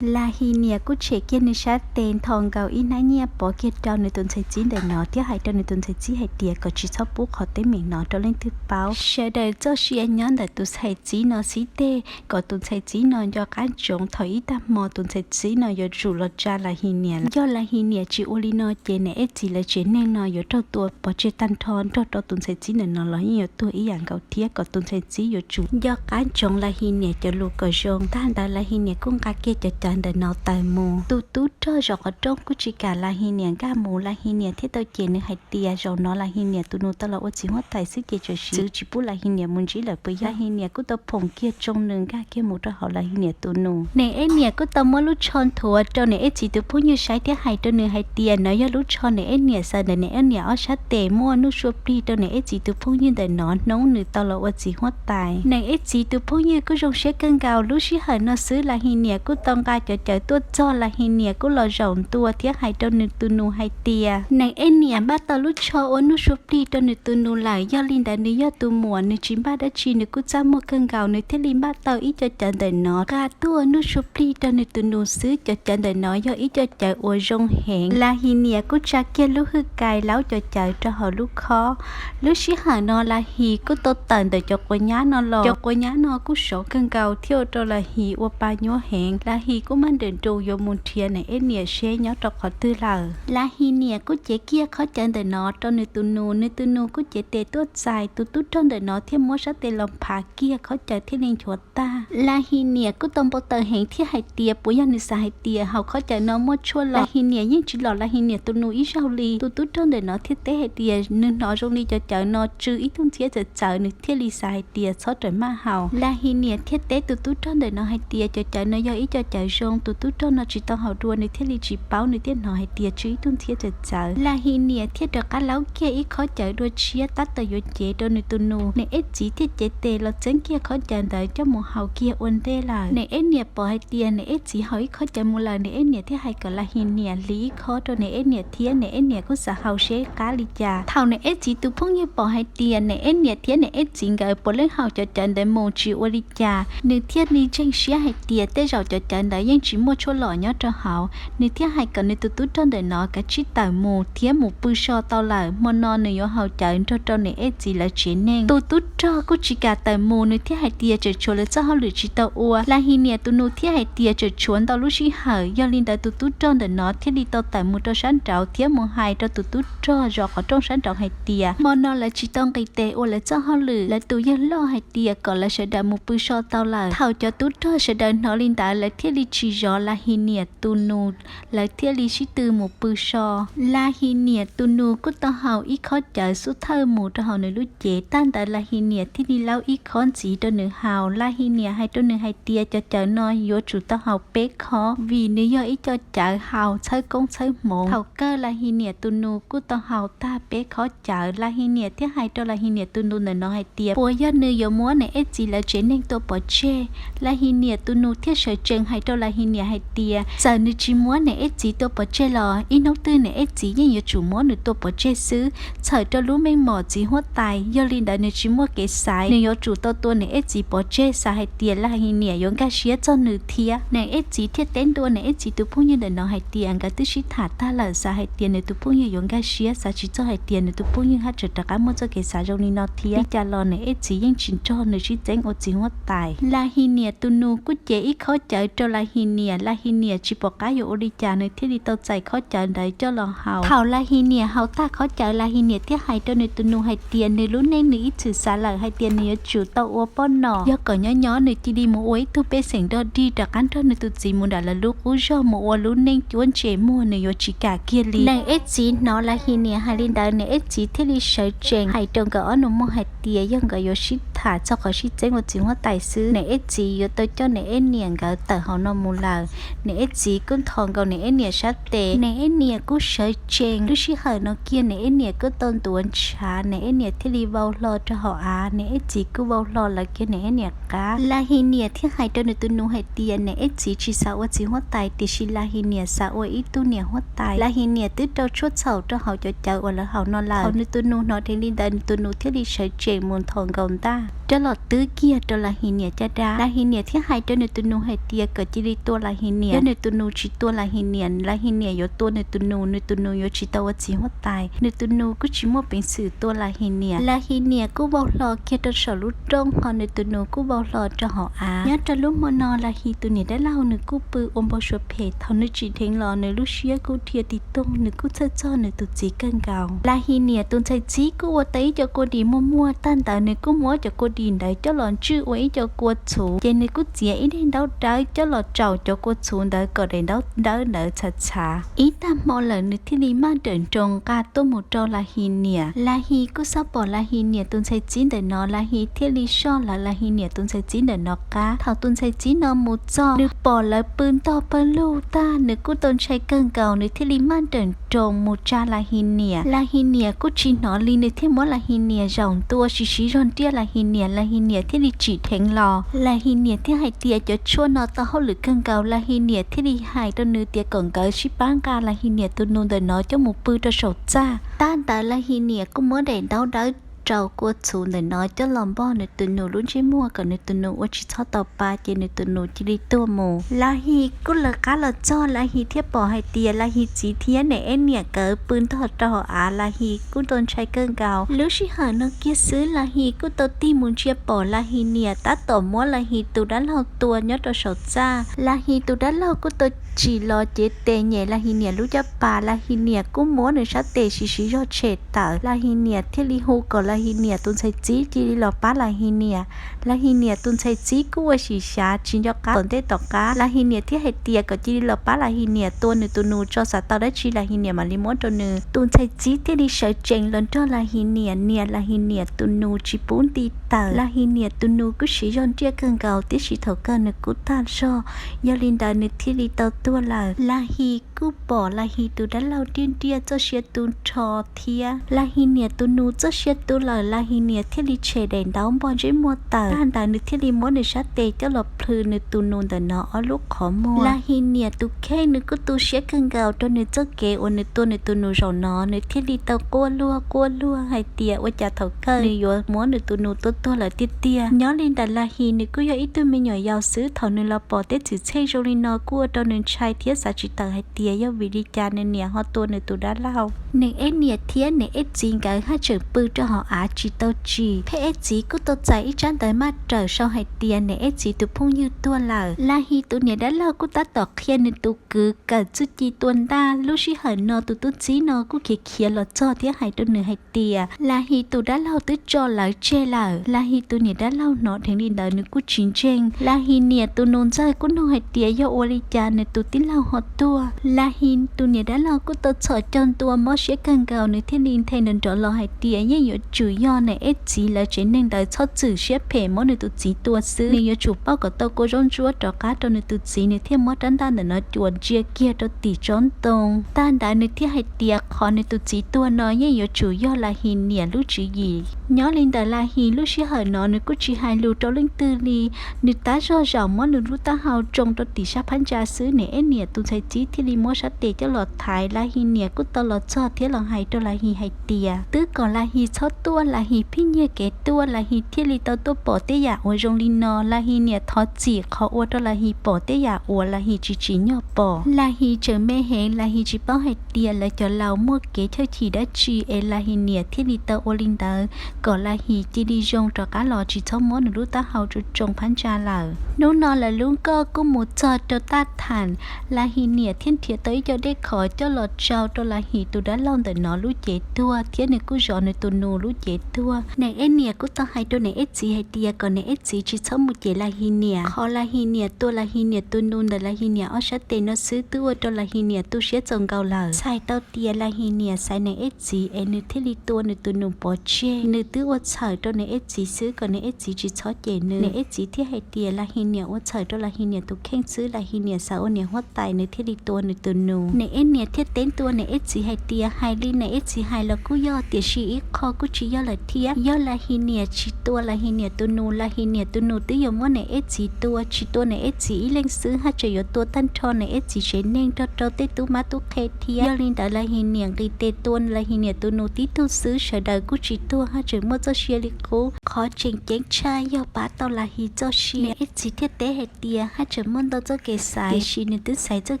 Lag His Nias kuj tshem kiag nws sab tes nthos nkaus ib hnab nyiaj pov kiag rau nws tus ntxhais txib ntawm no thiab hais rau nws tus ntxhais txib hais tias kom tsis txhob pub qhov teeb meem no rau leej twg paub. Sawv daws txoj sia nyob ntawm tus ntxhais txib no xib teg kom tus ntxhais txib no nco qab ntsoov thaum ib tag hmo tus ntxhais txib no yuav tsum los tsa Lag His Nias lawm. Yog Lag His Nias tsis ua li no ces niam eb txiv lawv tsev neeg no yuav raug tua pov tseg tag nrho, nrog rau tus ntxhais txib ntawm no los yeej yuav tuag ib yam nkaus thiab kom tus ntxhais txib yuav tsum nco qab ntsoov Lag His Nias cov lus kom zoo. Tag ntawd Lag His Nias kuj nqa kiag cov cawv ntawm no tawm mus. Tus tub rog zos qhov rooj kuj tsis kam Lag His Nias nkag mus, Lag His Nias thiaj tau cem nws hais tias zaum no Lag His Nias tus nus tau los ua txiv huab tais xwb ces tsam sim tsis pub Lag His Nias mus ntsib lawm puas yog. Lag His Nias kuj tau phoom kiag tsoo nws nkag kiag mus rau hauv Lag His Nias tus nus. Niam eb niam kuj tau muab lub tsho nthuav rau niam eb txiv tus phooj ywg saib thiab hais rau nws hais tias nov yog lub tsho niam eb niam xaws ntawm niam eb niam ob sab tes muaj nuj sua plig rau niam eb txiv tus phooj ywg ntawm no hnub nws tau los ua txiv huab tais. Niam eb txiv tus phooj ywg kuj zoo siab kawg nkaus. Lub sij hawm no xwb Lag His Nias kuj tau nqa cov cawv tuaj txog, Lag His Nias kuj los zaum ntua thiab hais rau nws tus nus hais tias niam eb niam npaj tau lub tsho ua nuj sua plig rau nws tus nus lawm, yog li ntawd nws yog tus muam nws tsis npaj dab tsi nws kuj txaj muag kawg nkaus nws thiaj li npaj tau ib co cawv ntawm no nqa tuaj ua nuj sua plig rau nws tus nus xwb. Cov cawv ntawm no yog ib co cawv uas zoo heev. Lag His Nias kuj tsa kiag lub hwj kais laub cov cawv rau hauv lub khob. Lub sij hawm no Lag His kuj tau tawm ntawm cov quav nyab no los, cov quav nyab no kuj sov kawg nkaus thiab ua rau Lag His ua pa nyuab heev. Lag His kuj maj nrawm nroos yuav mus nrhiav niam eb niam seb nyob rau qhov twg lawm. Lag His niam kuj cev kiag khob cawv ntawm no rau nws tus nus, nws tus nus kuj cev tes tuaj txais, tus tub rog ntawm no thiaj muab sab tes los phav kiag khob cawv thiaj li nchuav tag. Lag His niam kuj tau npau taws heev thiab hais tias puas yog nws xav hais tias hauv khob cawv no muaj tshuaj los. Lag His niam yeej tsis lom Lag His niam tus nus ib zaug li. Tus tub rog ntawm no thiaj teb hais tias nws hnov zoo li cov cawv no tsw ib tug ntxhiab txawv txawv, nws thiaj li xav hais tias txhob rawm maj haus. Lag His niam thiaj teb tus tub rog ntawm no hais tias cov cawv no yog ib co cawv zoo, tus tub rog no tsis tau haus dua nws thiaj li tsis paub, nws thiaj hnov hais tias tsw ib tug ntxhiab txawv txawv. Lag His niam thiaj rov qab laub kiag ib khob cawv dua tshiab tab tom yuav cev rau nws tus nus. Niam eb txiv thiaj cev tes los txeeb kiag khob cawv ntawd coj mus haus kiag ua ntej lawm. Niam eb niam pom hais tias niam eb txiv haus ib khob cawv mus lawm, niam eb niam thiaj hais kom Lag His niam hliv ib khob rau niam eb niam thiab, niam eb niam kuj xav haus seb qab li cas. Thaum niam eb txiv tus phooj ywg pom hais tias niam eb niam thiab niam eb txiv nkawd puav leej haus cov cawv ntawd mus tsis ua li cas, nws thiaj li ntseeg siab hais tias tej zaum cov cawv ntawd yeej tsis muaj tshuaj lom nyob rau hauv. Nws thiaj hais kom nws tus tub rog ntawm no kav tsij tawm mus thiab mus pw so tau lawm, hmo no nws yuav haus cawv nrog rau niam eb txiv lawv tsev neeg. Tus tub rog kuj tsis kam tawm mus, nws thiaj hais tias tseem tshuav lawv txoj hauj lwm tsis tau ua. Lag His niam tus nus thiaj hais tias tseem tshuav ntau lub sij hawm. Yog li ntawd tus tub rog ntawm no thiaj li tau tawm mus rau sab nraud thiab mus hais rau tus tub rog zos qhov rooj sab nraud hais tias hmo no lawv tsis tau nqis tes ua lawv txoj hauj lwm, lawv tus yawg loj hais tias kom lawv sawv daws mus pw so tau lawm. Thaum cov tub rog sawv daws hnov li ntawd lawv thiaj li tsis zov Lag His niam tus nus, lawv thiaj li sib tw mus pw so. Lag His niam tus nus kuj tau haus ib khob cawv xub thawj mus rau hauv nws lub cev, tag ntawd Lag His niam thiaj li laub ib khob ntxiv rau nws haus. Lag His niam hais rau nws hais tias cov cawv no yuav tsum tau haus peb khob vim nws yog ib co cawv haus txhawb koob txhawb hmoov. Thaum kawg Lag His niam tus nus kuj tau haus tag peb khob cawv. Lag His niam thiaj hais rau Lag His niam tus nus ntawm no hais tias puas yog nws yuav muab niam eb txiv lawv tsev neeg tua pov tseg. Lag His niam tus nus thiaj sawv tsees hais rau Lag His niam hais tias txawm nws tsis muab niam eb txiv tua pov tseg los ib hnub twg niam eb txiv yeej yuav tsum muab nws tua pov tseg xwb. Txhawm rau lub meej mom txiv huab tais, yog li ntawd nws tsis muaj kev xaiv, nws yuav tsum tau tua niam eb txiv pov tseg, xav hais tias Lag His niam yuav nkag siab txog nws thiab. Niam eb txiv thiaj teb ntua niam eb txiv tus phooj ywg ntawm no hais tias nkawd twb sib tham tag lawm, xav hais tias nws tus phooj ywg yuav nkag siab, xav tsis txog hais tias nws tus phooj ywg haj tseem rov qab muaj txoj kev xav zoo li no thiab. Li cas los niam eb txiv yeej tsis nrog nws sib txeeb ua txiv huab tais. Lag His niam tus nus kuj cev ib khob cawv rau Lag His niam, Lag His niam tsis pom qab yuav ua li cas nws thiaj li tau txais khob cawv ntawd coj los haus. Thaum Lag His niam haus tag khob cawv, Lag His niam thiaj hais rau nws tus nus hais tias nws lub neej nws ib txwm xav lawm hais tias nws yuav tsum tau ua poj nom, yog kom nyob nyob nws cia li mus ua ib tug pej xeem dog dig rov qab nrog nws tus txiv mus nram lawv lub qub zog mus ua lub neej cuab ntse muag, nws yuav tsis kam kiag li. Niam eb txiv hnov Lag His niam hais li ntawd, niam eb txiv thiaj li sawv tsees hais rau nkawd ob nus muag hais tias yog nkawd yuav sib tham txog qhov sib txeeb ua txiv huab tais xwb, niam eb txiv yuav tau coj niam eb niam nkawd tawm hauv no mus lawm. Niam eb txiv kuj nthos nkaus niam eb niam sab tes, niam eb niam kuj sawv tsees. Lub sij hawm no kiag niam eb niam kuj tau ntuav ntshav, niam eb niam thiaj li vau hlo rau hauv av, niam eb txiv kuj vau hlo lawv kiag niam eb niam qab. Lag His niam thiaj hais rau nws tus nus hais tias niam eb txiv tsis xav ua txiv huab tais, tiam sis Lag His niam xav ua ib tug niam huab tais. Lag His niam twb rau tshuaj txhaum rau hauv cov cawv uas lawv haus no lawm. Thaum nws tus nus hnov dheev li ntawd, nws tus nus thiaj li sawv tsees mus nthos nkaus ntaj. coj los twb kiag rau Lavhis niam caj dab. Lavhis niam thiaj hais rau nws tus nus hais tias kom cia li tua Lavhis niam, yog nws tus nus tsis tua Lavhis niam, Lavhis niam yuav tua nws tus nus, nws tus nus yuav tsis tau ua txiv huab tais, nws tus nus kuj tsis muaj peev xwm tua Lavhis niam. Lavhis niam kuj vau hlo kiag rau saum lub rooj, ho nws tus nus kuj vau hlo rau hauv av. Nyob rau lub hmo no Lavhis tus niam dab laug nws kuj pw ua npau suav phem, thaum nws tsim dheev los nws lub siab kuj dhia tig toog, nws kuj txhawj txog nws tus txiv kawg nkaus. Lavhis niam tus ntxhais txib kuj ua tau ib co kua dis muag muag, tag ntawd nws kuj muab cov kua dis ntawd coj los ntswj ua ib co kua txhuv, ces nws kuj txiav ib daim ntaub dawb coj los tsaus cov kua txhuv ntawd kom daim ntaub dawb ntawd txhav txhav. Ib tag hmo lawm nws thiaj li maj nrawm nroos nqa tuaj mus rau Lavhis niam. Lavhis kuj xauj pom Lavhis niam tus ntxhais txib ntawm no, Lavhis thiaj li soj lawv Lavhis niam tus ntxhais txib ntawm no qab. Thaum tus ntxhais txib no mus txog, nws pom lawv pw ntog pawg lug tag, nws kuj tau ntshai kawg nkaus, nws thiaj li maj nrawm nroos mus tsa Lavhis niam. Lavhis niam kuj tsis hnov li, nws thiaj muab Lavhis niam zaum ntua siv siv zog nriaj Lavhis niam, Lavhis niam thiaj li tsim dheev los. Lavhis niam thiaj hais tias cov tshuaj no tau hauj lwm kawg nkaus, Lavhis niam thiaj li hais rau nws tias kom nkawd sib pab nqa Lavhis niam tus nus ntawm no coj mus pw rau saum txaj. Tag ntawd Lavhis niam kuj muab daim ntaub dawb rau kua txhuv ntawm no coj los npog nws tus nus lub ntsej muag kom nws tus nus ua tsis txhob tau pa, ces nws tus nus cia li tuag mus. Lavhis kuj lawv qab los txog, Lavhis thiaj pom hais tias Lavhis txiv thiab Niam Eb niam nkawd pw ntog rau hauv av, Lavhis kuj tau ntshai kawg nkaus. Lub sij hawm no kiag xwb Lavhis kuj tau tig mus ntsia pom Lavhis niam tab tom muab Lavhis tus dab laug tua nyob rau saum txaj. Lavhis tus dab laug kuj tau tsim los cev tes nyem Lavhis niam lub caj pas, Lavhis niam kuj muab nws sab tes siv siv zog tshem tawm. Lavhis niam thiaj li hu kom Lavhis niam tus ntxhais txib cia li los pab Lavhis niam. Lavhis niam tus ntxhais txib kuj ua sim xyav tsis nco qab tom ntej tom qab, Lavhis niam thiaj hais tias kom cia li los pab Lavhis niam tua nws tus nus tso, xav tau dab tsi Lavhis niam mam li muab rau nws. Tus ntxhais txib thiaj li sawv tsees los nrog Lavhis niam, nias Lavhis niam tus nus tsis pub nti tawm. Lavhis niam tus nus kuj siv zog nriaj kawg nkaus, tiam sis thaum kawg nws kuj tag zog, yog li ntawd nws thiaj li tau tuag lawm. Lavhis kuj pom Lavhis tus dab laug nriaj nriaj txoj sia tu nrho thiab Lavhis niam tus nus txoj sia tu lawm, Lavhis niam thiaj li tshem daim ntaub npog ntsej muag tawm. Tag ntawd nws thiaj li muab nws sab tes coj los plhws nws tus nus ntawm no ob lub qhov muag. Lavhis niam tus kheej nws kuj tu siab kawg nkaus rau nws txoj kev uas nws tua nws tus nus zaum no, nws thiaj li tau quaj luag quaj luag hais tias ua cas thaum kawg nws yuav muab nws tus nus tua tuag lawm tiag tiag. Nyob li ntawm Lavhis nws kuj yog ib tug me nyuam yaus xwb, thaum nws los pom tej txwm txheej zoo li no kuj ua rau nws ntshai thiab xav tsis tawm hais tias yog vim li cas nws niam ho tua nws tus dab laug. Niam Eb niam thiab Niam Eb txiv nkawd haj tseem pw rau hauv av tsis tau tsim. Pheb Eb txiv kuj tau txais ib tsab ntawv maj rawm sau hais tias Niam Eb txiv tus phooj ywg tuag lawm. Lavhis tus niam dab laug kuj tab tom qhia nws tus kwv kawm txuj ci tua ntaj. Lub sij hawm no tus tub txib no kuj khiav khiav los txog thiab hais rau nws hais tias Lavhis tus dab laug twb tso lawv tseg lawm. Lavhis tus niam dab laug hnov dheev li ntawd nws kuj tsis ntseeg. Lavhis niam tus nus ntxawg kuj nug hais tias yog ua li cas nws tus tij laug ho tuag. Lavhis tus niam dab laug kuj tau txhos caug ntua mob siab kawg nkaus, nws thiaj li nthe nrov nrov los hais tias yeej yuav tsum yog Niam Eb txiv lawv tsev neeg ntawd txhob txwm siab phem muab nws tus txiv tua xwb, nws yuav tsum pauj kom tau kua zaub ntsuab rov qab rau nws tus txiv, nws thiaj muab rab ntaj ntawm no cuam ntsia kiag rau tim tsob ntoo. Tag ntawd nws thiaj hais tias qhov nws tus txiv tuag no yeej yuav tsum yog Lavhis niam lub tswv yim. Nyob li ntawd Lavhis lub sij hawm no nws kuj tsis hais lus rau leej twg li, nws tab zog zaum muab nws lub taub hau tsoo rau tim sab phab ntsa xwb, Niam Eb niam tus ntxhais txib thiaj li muab sab tes coj los thaiv. Lavhis niam kuj tau los txog thiab los hais rau Lavhis hais tias twb kom Lavhis txhob tuaj, Lavhis pheej nyiag kev tuaj, Lavhis thiaj li tau tuaj pom tej yam uas zoo li no. Lavhis niam thov txim qhov ua rau Lavhis pom tej yam uas Lavhis tsis tsim nyog pom. Lavhis tseem me heev, Lavhis tsis paub hais tias lawv cov laus muaj kev chawj chim dab tsi es Lavhis niam thiaj li tau ua li ntawd, kom Lavhis cia li zoo rov qab los tsis txhob muab nws lub taub hau tsoo tsoo phab ntsa lawm. Hnub no lawv lub nkoj kuj mus txog rau Taj Tham, Lavhis niam thiaj nrhiav tau ib co dej khov coj los tsau rau Lavhis tus dab laug ntawm no lub cev tuag thiab nws kuj zov nws tus nus lub cev tuag. Niam Eb niam kuj tau hais rau Niam Eb txiv hais tias kom Niam Eb txiv tsis txhob mus cem Lavhis niam, qhov Lavhis niam tua Lavhis niam tus nus ntawm Lavhis niam ob sab tes no xwb twb ua rau Lavhis niam tu siab txaus nkaus lawm. Txhais tau tias Lavhis niam xaiv Niam Eb txiv es nws thiaj li tua nws tus nus pov tseg, nws twb ua txhawm rau Niam Eb txiv xwb kom Niam Eb txiv tsis txhob cem nws. Niam Eb txiv thiaj hais tias Lavhis niam ua txhawm rau Lavhis niam tus kheej xwb, Lavhis niam xav ua niam huab tais nws thiaj li tua nws tus nus. Niam Eb niam thiaj teb ntua Niam Eb txiv hais tias hais li Niam Eb txiv hais los kuj yog, tiam sis ib qho kuj tsis yog lawm thiab. Yog Lavhinias tsis tua Lavhinias tus nus, Lavhinias tus nus twb yuav muab niam Eb Txiv tua, tsis tua niam Eb Txiv ib leeg xwb haj tseem yuav tua tag nrho niam Eb Txiv tsev neeg nrog rau tej tub mab tub qhe thiab. Yog li ntawd Lavhinias nqis tes tua Lavhinias tus nus tib tug xwb, sawv daws kuj tsis tuag haj tseem muaj txoj sia li qub. Qhov tseem ceeb tshaj yog pab tau Lavhis txoj sia. Niam Eb Txiv thiaj teb hais tias haj tseem muaj ntau txoj kev xaiv, tiam sis nws twb xaiv txoj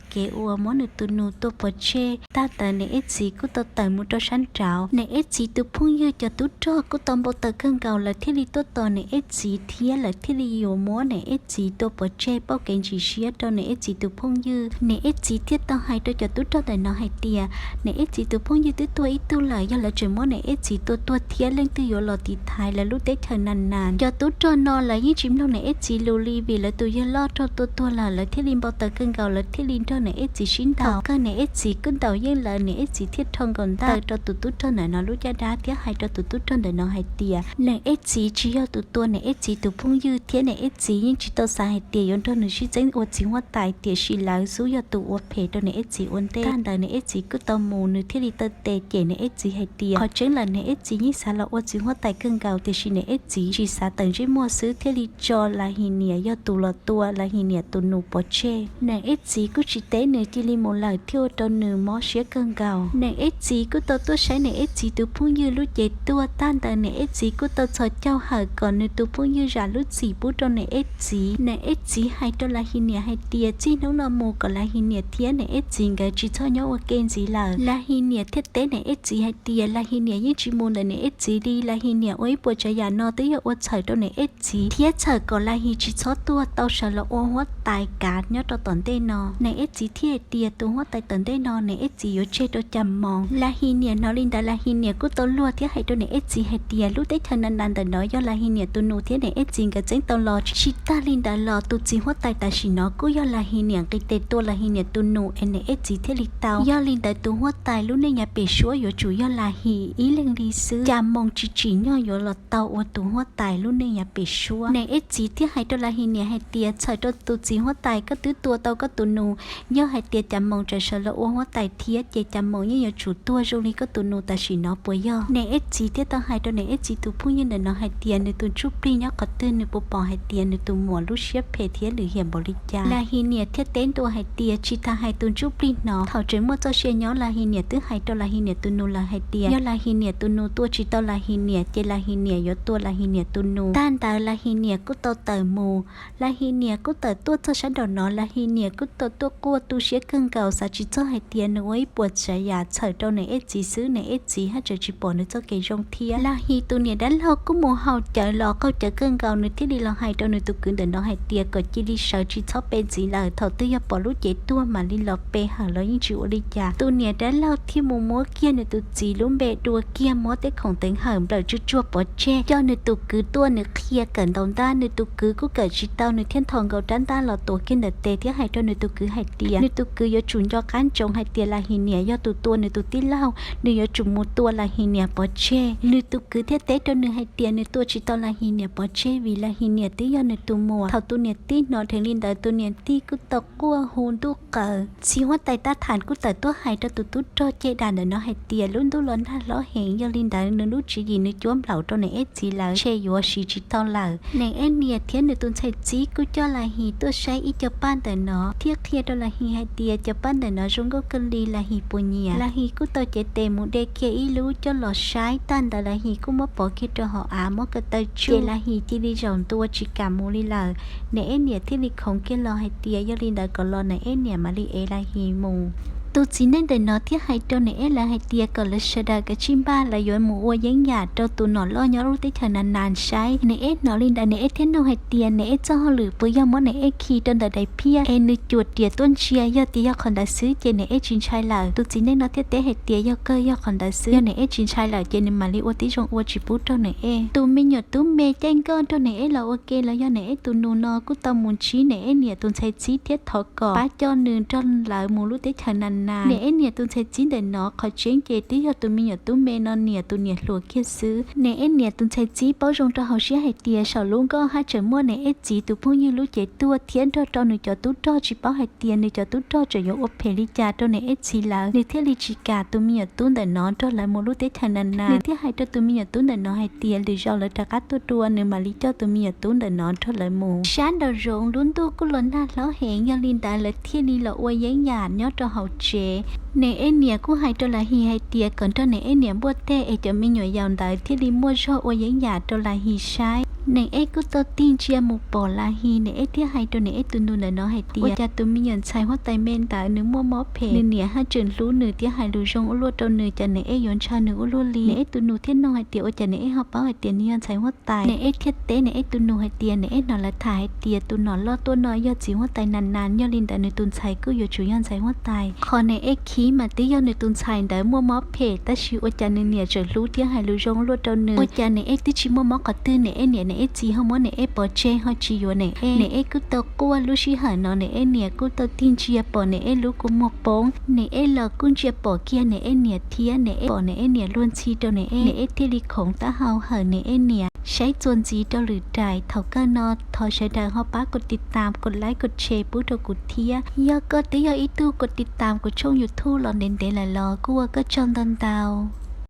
kev uas muab nws tus nus tua pov tseg. Tag ntawd niam Eb Txiv kuj tau tawm mus rau sab nraud. Niam Eb Txiv tus phooj ywg cov tub rog kuj tau npau taws kawg nkaus, lawv thiaj li tuaj tos niam Eb Txiv thiab lawv thiaj li yuav muab niam Eb Txiv tua pov tseg pauj kev ntsim siab rau niam Eb Txiv tus phooj ywg. Niam Eb Txiv thiaj tau hais rau cov tub rog ntawm no hais tias, niam Eb Txiv tus phooj ywg twb tuag ib tug lawm, yog lawv tseem muab niam Eb Txiv tua tuag thiab leej twg yuav los tiv thaiv lawv lub teb chaws nas nas. Cov tub rog no lawv yeej tsis mloog niam Eb Txiv lus li, vim lawv tus yawg loj raug tua tuag lawm, lawv thiaj li npau taws kawg nkaus, lawv thiaj li nrog niam Eb Txiv sib ntaus. Thaum kawg niam Eb Txiv kuj ntaus yeej lawv, niam Eb Txiv thiaj rho nkaus ntaub taw rau tus tub rog ntawm no lub caj dab thiab hais rau tus tub rog ntawm no hais tias, niam Eb Txiv tsis yog tus tua niam Eb Txiv tus phooj ywg thiab niam Eb Txiv yeej tsis tau xav hais tias yuav nrog nws sib txeeb ua txiv huab tais, tiam sis lawv xub yog tus ua phem rau niam Eb Txiv ua ntej. Tag ntawd niam Eb Txiv kuj tau mus, nws thiaj li taw tes cem niam Eb Txiv hais tias, qhov tseeb lawm niam Eb Txiv yeej xav los ua txiv huab tais kawg nkaus, tiam sis niam Eb Txiv tsis xav tawm ntsej muag xwb thiaj li tso Lavhinias yog tus los tua Lavhinias tus nus pov tseg. Niam Eb Txiv kuj tsis teb nws, cia li mus lawm thiaj ua rau nws mob siab kawg nkaus. Niam Eb Txiv kuj tau tuaj saib niam Eb Txiv tus phooj ywg lub cev tuaj. Tag ntawd niam Eb Txiv kuj tau txhos caug hawm kom nws tus phooj ywg zam lub txim pub rau niam Eb Txiv. Niam Eb Txiv hais rau Lavhinias hais tias txij hnub no mus kom Lavhinias thiab niam Eb Txiv nkawd tsis txhob nyob ua ke ntxiv lawm. Lavhinias thiaj teb niam Eb Txiv hais tias Lavhinias yeej tsis mus ntawm niam Eb Txiv li, Lavhinias ua ib puas tsav yam no twb yog ua txhawm rau niam Eb Txiv thiab txhawm kom Lavhis tsis txhob tuaj tau sawv los ua huab tais kav nyob rau tom ntej no. Niam Eb Txiv thiaj hais tias tus huab tais tom ntej no niam Eb Txiv yuav tseg rau Cas Moos. Lavhinias hnov li ntawd Lavhinias kuj tau luag thiab hais rau niam Eb Txiv hais tias lub teb chaws nas nas ntawm no yog Lavhinias tus nus thiab niam Eb Txiv nkawd txeeb tau los. Tsis tag li ntawd los tus txiv huab tais tam sim no kuj yog Lavhinias nqis tes tua Lavhinias tus nus es niam Eb Txiv thiaj li tau. Yog li ntawd tus huab tais lub neej yav pem suab yuav tsum yog Lavhis ib leeg li xwb. Cas Moos tsis tsim nyog yuav los tau ua tus huab tais lub neej yav pem suab. Niam Eb Txiv thiaj hais rau Lavhinias hais tias txhawm rau tus txiv huab tais koj twb tua tau koj tus nus, yog hais tias Cas Moos tseem sawv los ua huab tais thiab ces Cas Moos yeej yuav tsum tuag zoo li koj tus nus tam sim no puas yog? Niam Eb Txiv thiaj tau hais rau niam Eb Txiv tus phooj ywg ntawm no hais tias nws tus ntsuj plig nyob qhov twg, nws puas pom hais tias nws tus muam lub siab phem thiab lwm hiam npaum li cas. Lavhinias thiaj teb ntua hais tias tsis tas hais tus ntsuj plig hnov. Thaum tseem muaj txoj sia nyob Lavhinias twb hais rau Lavhinias tus nus lawm hais tias yog Lavhinias tus nus tua tsis tau Lavhinias ces Lavhinias yuav tua Lavhinias tus nus. Tag ntawd Lavhinias kuj tau tawm mus. Lavhinias kuj tawm tuaj txog sab nraum no, Lavhinias kuj tau tuaj quaj tu siab kawg nkaus, xav tsis txog hais tias nws ua ib puas tsav yam txhawm rau niam Eb Txiv xwb niam Eb Txiv haj tseem tsis pom nws txoj kev zoo thiab. Lavhis tus niam dab laug kuj mus haus cawv los qaug cawv kawg nkaus, nws thiaj li los hais rau nws tus kwv ntawm no hais tias kom cia li sawv tsis txhob pe ntxiv lawm, thaum twg yog pom lub cev tuag mam li los pe hawm los yeej tsis ua li cas. Tus niam dab laug thiaj mus muab kiag nws tus txiv lub npe dua kiag, muab tej khoom teev hawm nplawm tsuag tsuag pov tseg, coj nws tus kwv tuaj, nws qhia kawm ntaus ntab, nws tus kwv kuj kawm tsis tau, nws thiaj nthos nkaus rab ntaj los tuav kiag ntawm tes thiab hais rau nws tus kwv hais tias nws tus kwv yuav tsum nco qab ntsoov hais tias Lavhinias yog tus tua nws tus tij laug, nws yuav tsum mus tua Lavhinias pov tseg. Nws tus kwv thiaj teb rau nws hais tias nws tua tsis tau Lavhinias pov tseg vim Lavhinias twb yog nws tus muam. Thaum tus niam tij hnov dheev li ntawd tus niam tij kuj tau quaj hu ntuj qaws. Txiv huab tais Tab Thas kuj tawm tuaj hais rau tus tub rog ceg dam ntawm no hais tias lub ntuj los nag hlob heev, yog li ntawd nws lub tswv yim nws cuab nplaum rau niam Eb Txiv lawm, ntshe yuav siv tsis tau lawm. Niam Eb Niam thiab nws tus ntxhais txib kuj coj Lavhis tuaj saib ib co paj ntawm no thiab qhia rau Lavhis hais tias cov paj ntawm no zoo nkauj kawg li, Lavhis puas nyiam. Lavhis kuj tau cev tes mus de kiag ib lub coj los saib, tag ntawd Lavhis kuj muab pov kiag rau hauv av muab ko taw tsuj, ces Lavhis cia li zaum ntua tsis kam mus li lawm. Niam Eb Niam thiaj li khoov kiag los hais tias yog li ntawd kom los niam Eb Niam mam li ev Lavhis mus. Tus txiv neej ntawm no thiaj hais rau niam Eb lawv hais tias kom lawv sawv daws kav tsij npaj, lawv yuav mus ua yeeb yam rau tus nom loj nyob lub teb chaws Nas Nas saib. Niam Eb hnov li ntawd niam Eb thiaj nug hais tias niam Eb txoj hauj lwm puas yog muab niam Eb khi rau ntawm daim phiaj es nws cuam riam tuaj ntsia, yog tias yog qhov ntawd xwb ces niam Eb tsis ntshai lawm. Tus txiv neej no thiaj teb hais tias yog kawg yog qhov ntawd xwb, yog niam Eb tsis ntshai lawm ces nws mam li ua tib zoo ua tsis pub rau niam Eb. Tus me nyuam tub me caij nkoj nrog niam Eb los ua ke los yog niam Eb tus nus no kuj tau mus ntsib niam Eb Niam tus ntxhais txib thiab thov kom pab coj nws nrog lawv mus lub teb chaws Nas nas. Niam Eb niam tus ntxhais txib ntawm no qhov tseeb ces twb yog tus me nyuam tub me no niam tus niam hluas kiag xwb. Niam Eb niam tus ntxhais txib paub zoo rau hauv siab hais tias saum lub nkoj haj tseem muaj Niam Eb txiv tus phooj ywg lub cev tuaj thiab nrog rau nws cov tub rog tsis paub hais tias nws cov tub rog tseem yuav ua phem li cas rau Niam Eb txiv lawm, nws thiaj li tsis kam tus me nyuam tub ntawm no nrog lawv mus lub teb chaws nas nas. Nws thiaj hais rau tus me nyuam tub ntawm no hais tias lwm zaus lawv rov qab tuaj dua nws mam li coj tus me nyuam tub ntawm no nrog lawv mus. Sab nraum zoov lub ntuj kuj los nag hlob heev, yog li ntawd lawv thiaj li los ua yeeb yam nyob rau hauv tsev. Niam Eb niam kuj hais rau Lam His hais tias kom nrog Niam Eb niam npuaj teg es cov me nyuam yaus ntawd thiaj li muaj zog ua yeeb yam rau Lam His saib. Niam Eb kuj tau tig ntsia mus pom Lam His, Niam Eb thiaj hais rau Niam Eb tus nus ntawm no hais tias ua cas tus me nyuam ntxhais huab tais me ntawd nws muaj mob phem, nws niam haj tseem hlub nws thiab hais lus zoo ua luaj rau nws, cas Niam Eb yuav ntshaw nws ua luaj li. Niam Eb tus nus thiaj nug hais tias ua cas Niam Eb ho paub hais tias nws yog ntxhais huab tais. Niam Eb thiaj teb Niam Eb tus nus hais tias Niam Eb hnov lawv tham hais tias tus nom loj tuaj no yog txiv huab tais nas nas, yog li ntawd nws tus ntxhais kuj yuav tsum yog ntxhais huab tais. Qhov Niam Eb khib mas twb yog nws tus ntxhais ntawd muaj mob phem, tab sis ua cas nws niam tseem hlub thiab hais lus zoo luaj rau nws. Ua cas Niam Eb twb tsis muaj mob qhov twg, Niam Eb niam Niam Eb txiv ho muab Niam Eb pov tseg ho tsis yuav Niam Eb. Niam Eb kuj tau quaj, lub sij hawm no Niam Eb niam kuj tau tig ntsia pom Niam Eb lub kua muag poob. Niam Eb los kuj ntsia pom kiag Niam Eb niam thiab Niam Eb pom Niam Eb niam luag ntxhi rau Niam Eb, Niam Eb thiaj li khoov taub hau hawm Niam Eb niam saib txuas ntxiv rau lwm daim. Thaum kawg no thov sawv daws ho pab kos tiv tam, kos laib, kos tshe pub rau kuv thiab. Yog koj twb yog ib tug kos tiv tam kuv tshooj YouTube los ntev ntev lawm los kuj ua koj tsaug ntau ntau.